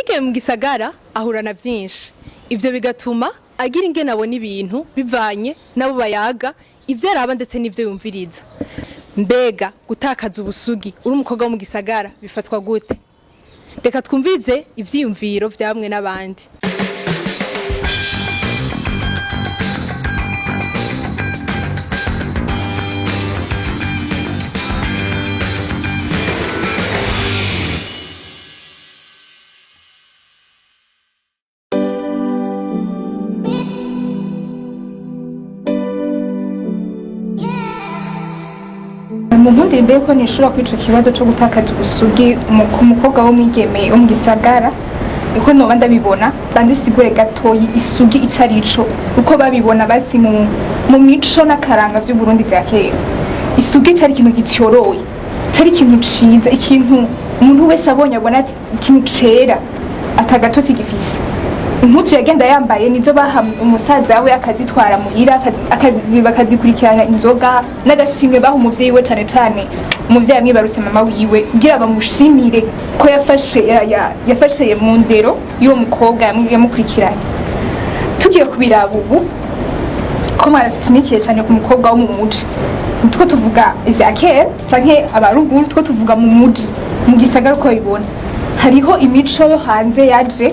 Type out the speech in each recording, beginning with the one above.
Umwigeme mu gisagara ahura na byinshi, ibyo bigatuma agira ingene abona ibintu bivanye n'abo bayaga, ibyo araba ndetse n'ibyo yumviriza. Mbega gutakaza ubusugi uri umukobwa wo mu gisagara bifatwa gute? Reka twumvirize ivyiyumviro vyamwe n'abandi. Mu nkundi mbere ko nishura kuri ico kibazo co gutakaza ubusugi ku mukobwa w'umwigeme wo mu gisagara, niko noba ndabibona. Bandisigure gatoyi isugi ico arico, uko babibona basi mu mico n'akaranga vy'Uburundi vya kera. Isugi cari ikintu gityoroye, cari ikintu ciza, ikintu umuntu wese abonye abona ati ikintu cera atagatotsi gifise. Impuzu yagenda yambaye nizo baha umusaza we akazitwara muhira, bakazikurikirana inzoga n'agashimwe baha umuvyeyi we, cane cane umuvyeyi amwibarutse, mama wiwe, kugira bamushimire ko yafashe yafashe mu ndero y'uwo mukobwa yamukurikiranye. Tugiye kubiraba ubu ko mwatumikiye cyane ku mukobwa wo mu muji, two tuvuga ivya kera canke abaruguru, two tuvuga mu muji, mu gisagara, uko babibona, hariho imico yo hanze yaje.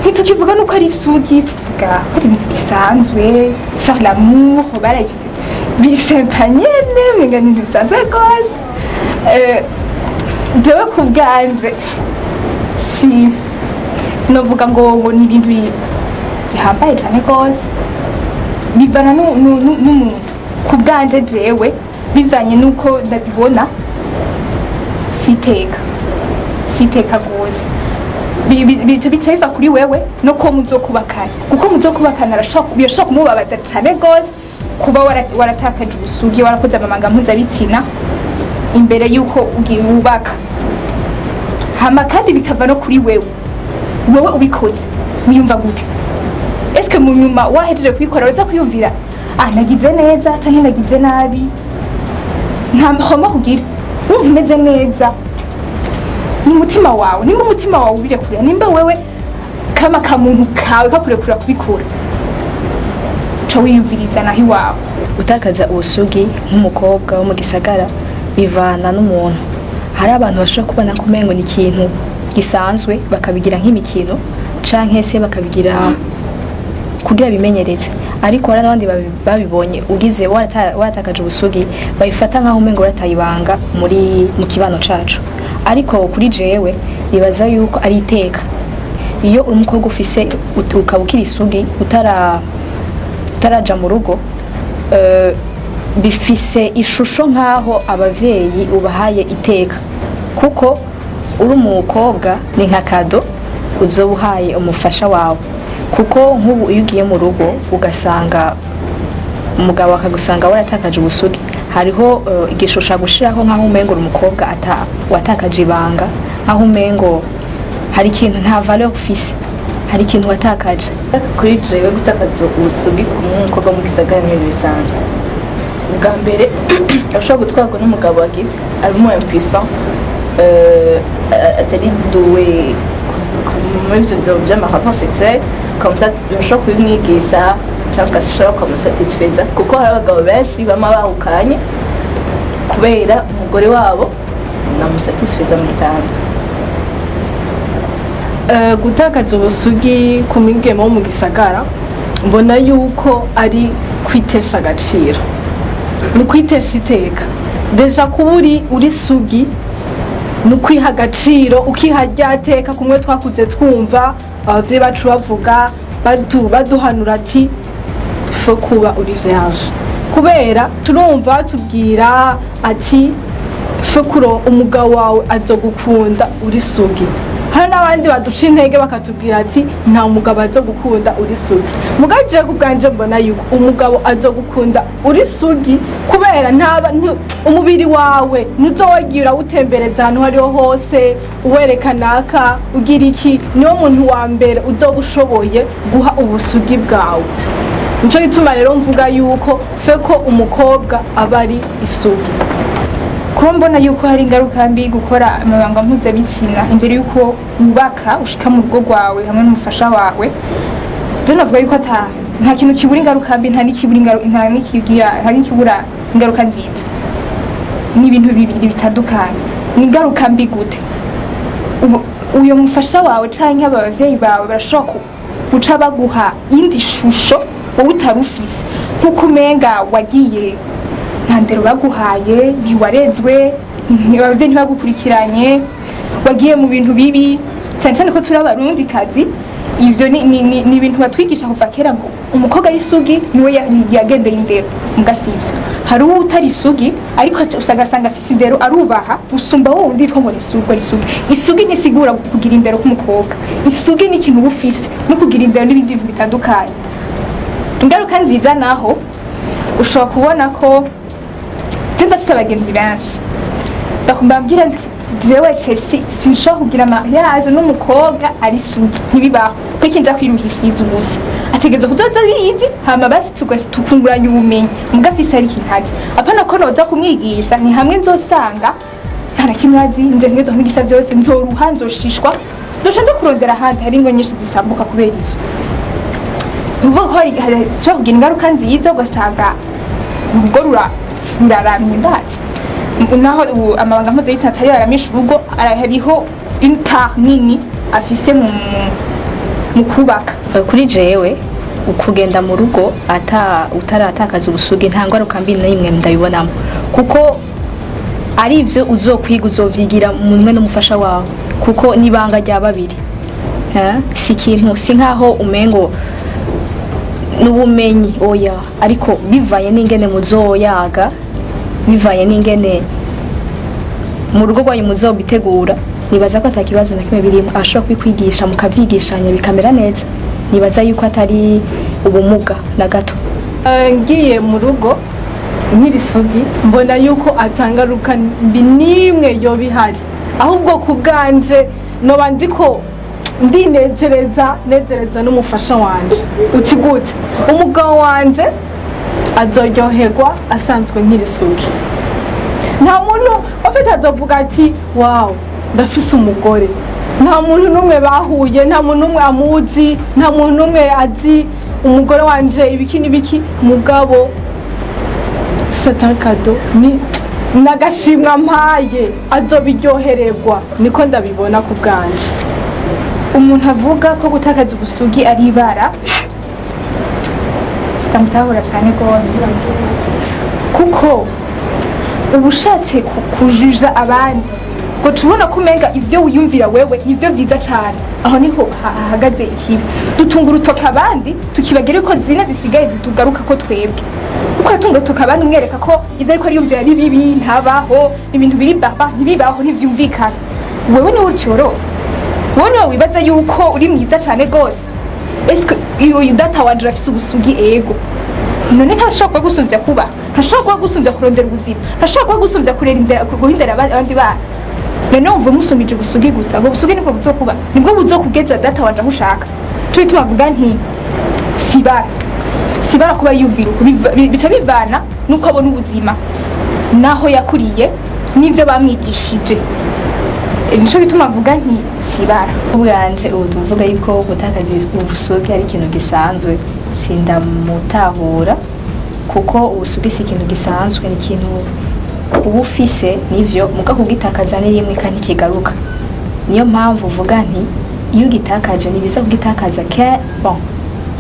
Ntitukivuga nuko ari isugi, tuvuga ko ari ibintu bisanzwe, faire l'amour baragize bisempa nyene, umenga ni ibintu bisanzwe rwose. Jewe ku bwanje si sinovuga ngo ni ibintu bihambaye cane rwose, bivana n'umuntu. Ku bwanje jewe, bivanye n'uko ndabibona, siteka siteka rwose. Bica biva kuri wewe no ko muzokubakana, kuko muzokubakana birashobora kumubabaza cane rwose kuba waratakaje ubusugi, warakoze amabanga mpuzabitsina imbere y'uko ugiye wubaka. Hama kandi bikava no kuri wewe, wewe ubikoze wiyumva gute? Eske mu nyuma wahejeje kubikora uraza kwiyumvira: "Ah, nagize neza canke nagize nabi"? Nta mahoma kugira wumva umeze neza ni umutima wawe. Nimba umutima wawe ubirekura, nimba wewe kama kamuntu kawe kakurekura kubikora, uca wiyumviriza naho iwawe. Gutakaza ubusugi nk'umukobwa wo mu gisagara bivana n'umuntu. Hari abantu bashobora kubona ko umengo ni ikintu gisanzwe, bakabigira nk'imikino canke se bakabigira kugira bimenyereze, ariko hari n'abandi babibonye ugize waratakaje ubusugi, babifata nk'aho umengo warataye ibanga muri mu kibano cacu. Ariko kuri jewe nibaza yuko ari iteka iyo uri umukobwa ufise ukaba ukiri isugi, utaraja mu rugo, bifise ishusho nk'aho abavyeyi ubahaye iteka, kuko uri umukobwa ni nka cadeau uzoba uhaye umufasha wawe. Kuko nk'ubu iyo ugiye mu rugo ugasanga umugabo akagusanga waratakaje ubusugi, hariho igishusho agushiraho nk'aho umengo uri umukobwa watakaje ibanga, nk'aho umengo hari ikintu nta valeur ufise, hari ikintu watakaje. Kuri jewe, gutakaza ubusugi ku mukobwa mu gisagara ni ibintu bisanzwe. Ubwa mbere ashobora gutwarwa n'umugabo wagize arimo impuissant, atari doué muri ivyo vy'ama rapports sexuels, comme ça urashobora kubimwigisha cyangwa ugashobora ukamusatisfeza, kuko hari abagabo benshi bama bahukanye kubera umugore wabo namusatisfeza mu gitanda. Gutakaza ubusugi ku mwigeme wo mu gisagara, mbona yuko ari kwitesha agaciro, ni kwitesha iteka. Déjà kuba uri sugi ni ukwiha agaciro, ukiha rya teka kumwe twakuze twumva abavyeyi bacu bavuga, baduhanura ati faut kuba uri vierge, kubera turumva batubwira ati faut kuro umugabo wawe azogukunda uri sugi. Hari n'abandi baduca intege bakatubwira ati nta mugabo azogukunda uri sugi. Mugabo jewe ku bwanje mbona yuko umugabo azogukunda uri sugi, kubera ntaba umubiri wawe ntuzowagira urawutembereza ahantu aho ariho hose, uwerekana ugira iki. Niwo muntu wa mbere uzoba ushoboye guha ubusugi bwawe. Nico gituma rero mvuga yuko faut ko umukobwa aba ari isugi. Kuba mbona yuko hari ingaruka mbi gukora amabanga mpuzabitsina imbere yuko wubaka, ushika mu rugo rwawe hamwe n'umufasha wawe, je navuga yuko ata nta kintu kibura ingaruka mbi, nta n'ikibura ingaruka, nta n'ikigira, nta n'ikibura ingaruka nziza. Ni ibintu bibiri bitandukanye. Ni ingaruka mbi gute? Uyo mufasha wawe canke aba bavyeyi bawe barashobora guca baguha iyindi shusho wowe utari ufise, nk'uko umenga wagiye nta ndero baguhaye, ntiwarezwe, abavyeyi ntibagukurikiranye, wagiye mu bintu bibi. Cyane cyane ko turi Abarundi kazi, ivyo ni ibintu batwigisha kuva kera ngo umukobwa y'isugi niwe yagendeye indero. Muga sivyo, hari uwo utari isugi ariko usanga afise indero, arubaha gusumba wowe wundi yitwa ngo ni isugi. Ngo ni isugi. Isugi ntisigura kugira indero k'umukobwa. Isugi ni ikintu uba ufise, no kugira indero n'ibindi bintu bitandukanye. Ingaruka nziza naho, ushobora kubona ko je ndafise abagenzi benshi bakumbambwira nti jewe Chelsea sinshobora kugira mariage n'umukobwa ari sugi, ntibibaho, kuko nza kwiruhishiriza ubusa. Ategerezwa kuzoza abizi, hama basi tukunguranya ubumenyi. Muga afise ari ikintu azi, apana ko noza kumwigisha, ni hamwe nzosanga nta na kimwe azi, nje ntegerezwa kumwigisha vyose, nzoruha, nzoshishwa, nzoca nja kurondera ahandi. Hari ingo nyinshi zisambuka kubera ivyo. Ni ukuvuga ko zishobora kugira ingaruka nziza, ugasanga urugo ruraramye. Ndazi naho ubu amabanga mpuzabitsina atari yaramisha urugo, hariho une part nini afise mu kubaka. Kuri jewe, ukugenda mu rugo ata utaratakaza ubusugi nta ngaruka mbi n'imwe ndabibonamo, kuko ari ivyo uzokwiga uzovyigira mumwe n'umufasha wawe, kuko n'ibanga rya babiri. Si ikintu, si nkaho umengo n'ubumenyi, oya, ariko bivanye n'ingene muzoyaga, bivanye n'ingene mu rugo rwanyu muzobitegura, nibaza ko atakibazo na kimwe birimo. Ashobora kubikwigisha, mukabyigishanya, bikamera neza. Nibaza yuko atari ubumuga na gato. Ngiye mu rugo nkiri isugi, mbona yuko atangaruka mbi n'imwe yoba ihari. Ahubwo ku bwanje noba ndiko ndinezereza, nezereza n'umufasha wanje. Uti gute? Umugabo wanje azoryoherwa asanzwe nkiri isugi. Nta muntu ufite azovuga ati: "Wow, ndafise umugore." Nta muntu n'umwe bahuye, nta muntu n'umwe amuzi, nta muntu n'umwe azi umugore wanje ibiki n'ibiki. Mugabo c'est un cadeau, ni n'agashimwe ampaye, azobiryohererwa. Niko ndabibona ku bwanje. Umuntu avuga ko gutakaza ubusugi ari ibara, sitamutahura cyane rwose, kuko uba ushatse kujuja abandi ngo tubona ko umenga ibyo wiyumvira wewe nibyo byiza cyane. Aho niho hahagaze ikibi. Dutunga urutoki abandi, tukibagira ko zine zisigaye zitugaruka ko twebwe. Uko atunga urutoki abandi, umwereka ko ibyo ariko ariyumvira ari bibi, ntabaho, ibintu biri baba ntibibaho, ntivyumvikana. Wewe niwe utyorora, wowe niwe wibaza yuko uri mwiza cyane rwose. Ese uyu data wanje arafise ubusugi? Ego. None ntashobora kuba gusumvya kuba, ntashobora kuba gusumvya kurondera ubuzima, ntashobora kuba gusumvya kurera indera, guhindera abandi bana? None wumva umusumije ubusugi gusa, ubwo busugi nibwo buzokuba, nibwo buzokugeza data wanje aho ushaka? Turi tubavuga nti sibara, sibara kuba yumvira uko bica bivana nuko abona ubuzima, naho yakuriye, n'ivyo bamwigishije. Nico gituma avuga nti sibara. Ubwanje ubu tuvuga yuko gutakaza ubusugi ari ikintu gisanzwe, sindamutahura, kuko ubusugi si ikintu gisanzwe, ni ikintu uba ufise nivyo, muga kugitakaza ni rimwe kandi kigaruka. Niyo mpamvu uvuga nti iyo ugitakaje ni biza kugitakaza ke bon,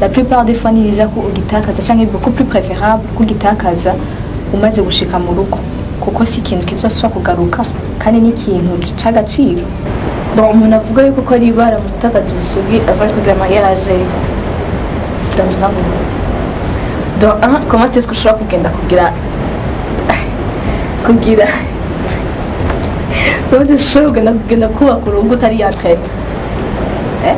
la plupart des fois ni biza ko ugitakaza, canke beaucoup plus préférable kugitakaza umaze gushika mu rugo, kuko si ikintu kizosubira kugaruka kandi ni ikintu c'agaciro. Bon, umuntu avuga yuko ko ari ibara mu gutakaza ubusugi avant kugira mariage, sindamutahura. Donc un, comment est-ce que ushobora kugenda kugira comment est-ce que ushobora kugenda kubaka urugo utari entraîné? Eh,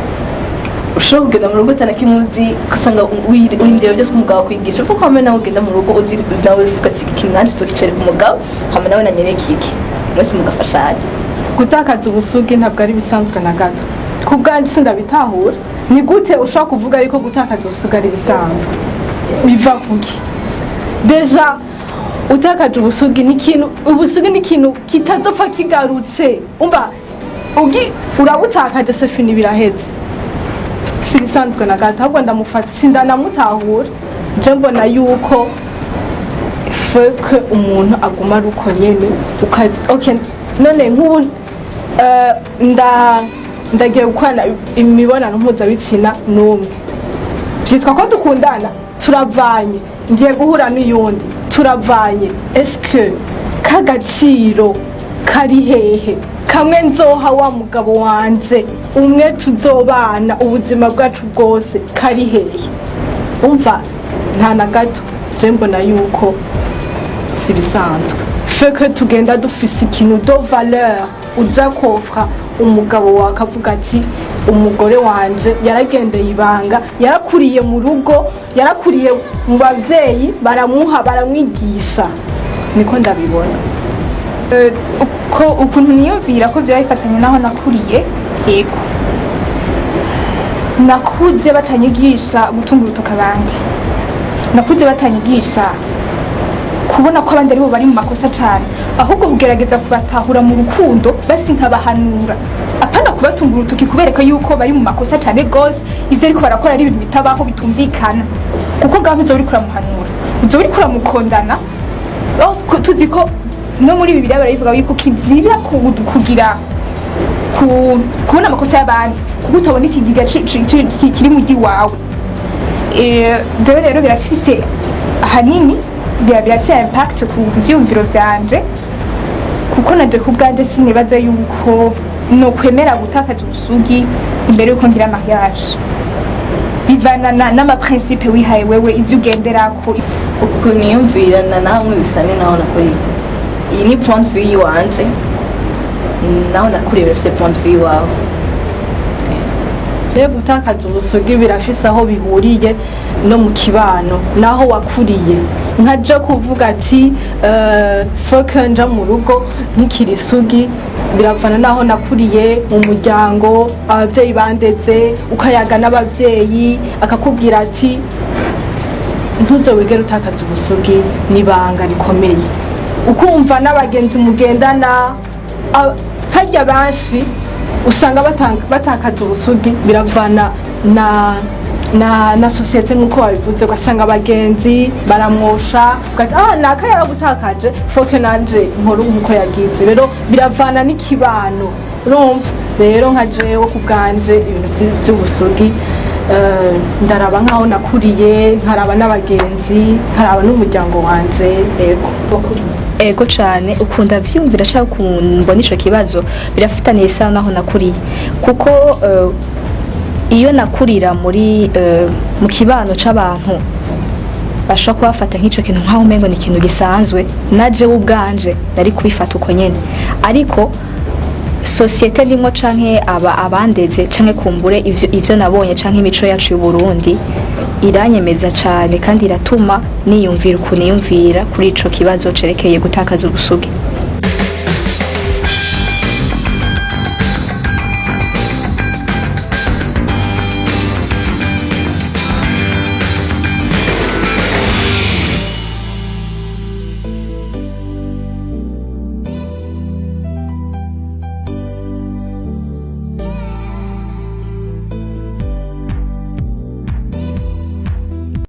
ushobora kugenda mu rugo utana kimwe uzi, ugasanga wirindira byose umugabo akwigisha, kuko hamwe nawe ugenda mu rugo uzi, nawe uvuga ati: "Iki nanjye tukicereka umugabo, hama nawe nanyereke iki," mwese mugafashanya. Gutakaza ubusugi ntabwo ari ibisanzwe na gato. Ku bwanjye sindabitahura. Ni gute ushobora kuvuga yuko gutakaza ubusugi ari ibisanzwe? Biva kuki? Déjà Utakaje ubusugi ni ikintu, ubusugi ni ikintu kitazopfa kigarutse. Umva, ugi urabutakaje, c'est fini, biraheze. Si bisanzwe na gato, ahubwo ndamufata sindanamutahura. Je mbona yuko faut umuntu aguma ari uko nyene. Okay, none nk'ubu ndagiye gukorana imibonano mpuzabitsina n'umwe, byitwa ko dukundana, turavanye, ngiye guhura n'uyundi, turavanye. Eske k'agaciro kari hehe kamwe nzoha wa mugabo wanje umwe tuzobana ubuzima bwacu bwose? Kari hehe? Umva, nta na gato. Je mbona yuko si bisanzwe. Faut que tugenda dufise ikintu de valeur uja kofra umugabo wawe, akavuga ati: "Umugore wanje yaragendeye ibanga, yarakuriye mu rugo, yarakuriye mu bavyeyi, baramuha, baramwigisha." Niko ndabibona. Uko ukuntu niyumvira ko byaba bifatanye n'aho nakuriye, yego, nakuze batanyigisha gutunga urutoki abandi, nakuze batanyigisha kubona ko abandi aribo bari mu makosa cyane, ahubwo kugerageza kubatahura mu rukundo, basi nkabahanura, apana kubatunga urutoki, kubereka yuko bari mu makosa cyane gose, ivyo ariko barakora ari ibintu bitabaho, bitumvikana, kuko ngaho uzoba uriko uramuhanura, uzoba uriko uramukondana. Aho tuzi ko no muri Bibiliya barabivuga yuko kizira kugira kubona amakosa y'abandi, kuko utabona ikigiga kiri mu wawe. Jewe rero birafise ahanini, birafise impact ku vyiyumviro vyanje, kuko naje ku bwanje sinibaza yuko nokwemera gutakaza ubusugi imbere yuko ngira mariage. Bivana n'ama principe wihaye wewe, ivyo ugenderako. Ukuntu niyumvira na namwe bisa ni naho nakuriye. Iyi ni point de vue yiwanje, naho nakuriye birafise point de vue iwawe. Rero gutakaza ubusugi birafise aho bihuriye no mu kibano naho wakuriye. Nkaja kuvuga ati faut que nja mu rugo nkikiri isugi, biravana naho nakuriye mu muryango, abavyeyi bandeze. Ukayaga n'abavyeyi, akakubwira ati: "Ntuzowigere utakaza ubusugi, n'ibanga rikomeye." Ukumva n'abagenzi mugendana, harya benshi usanga batakaza ubusugi, biravana na société nk'uko babivuze. Ugasanga abagenzi baramwosha, ugati: "Ah, naka yaragutakaje, faut que nanje nkora nk'uko yagize." Rero biravana n'ikibano. Urumva rero, nka jewe ku bwanje, ibintu vy'ubusugi, ndaraba nk'aho nakuriye, nkaraba n'abagenzi, nkaraba n'umuryango wanje. Ego. Ego cane, ukunda vyumvira ashaka kumbona ico kibazo, birafitaniye isano naho nakuriye, kuko iyo nakurira muri mu kibano c'abantu bashobora kubafata nk'ico kintu nk'aho umengo ni ikintu gisanzwe, naje ubwanje nari kubifata uko nyene. Ariko société ndimwo, canke aba abandeze, canke kumbure ivyo nabonye, canke imico yacu y'u Burundi iranyemeza cane kandi iratuma niyumvira ukuntu niyumvira kuri ico kibazo cerekeye gutakaza ubusugi.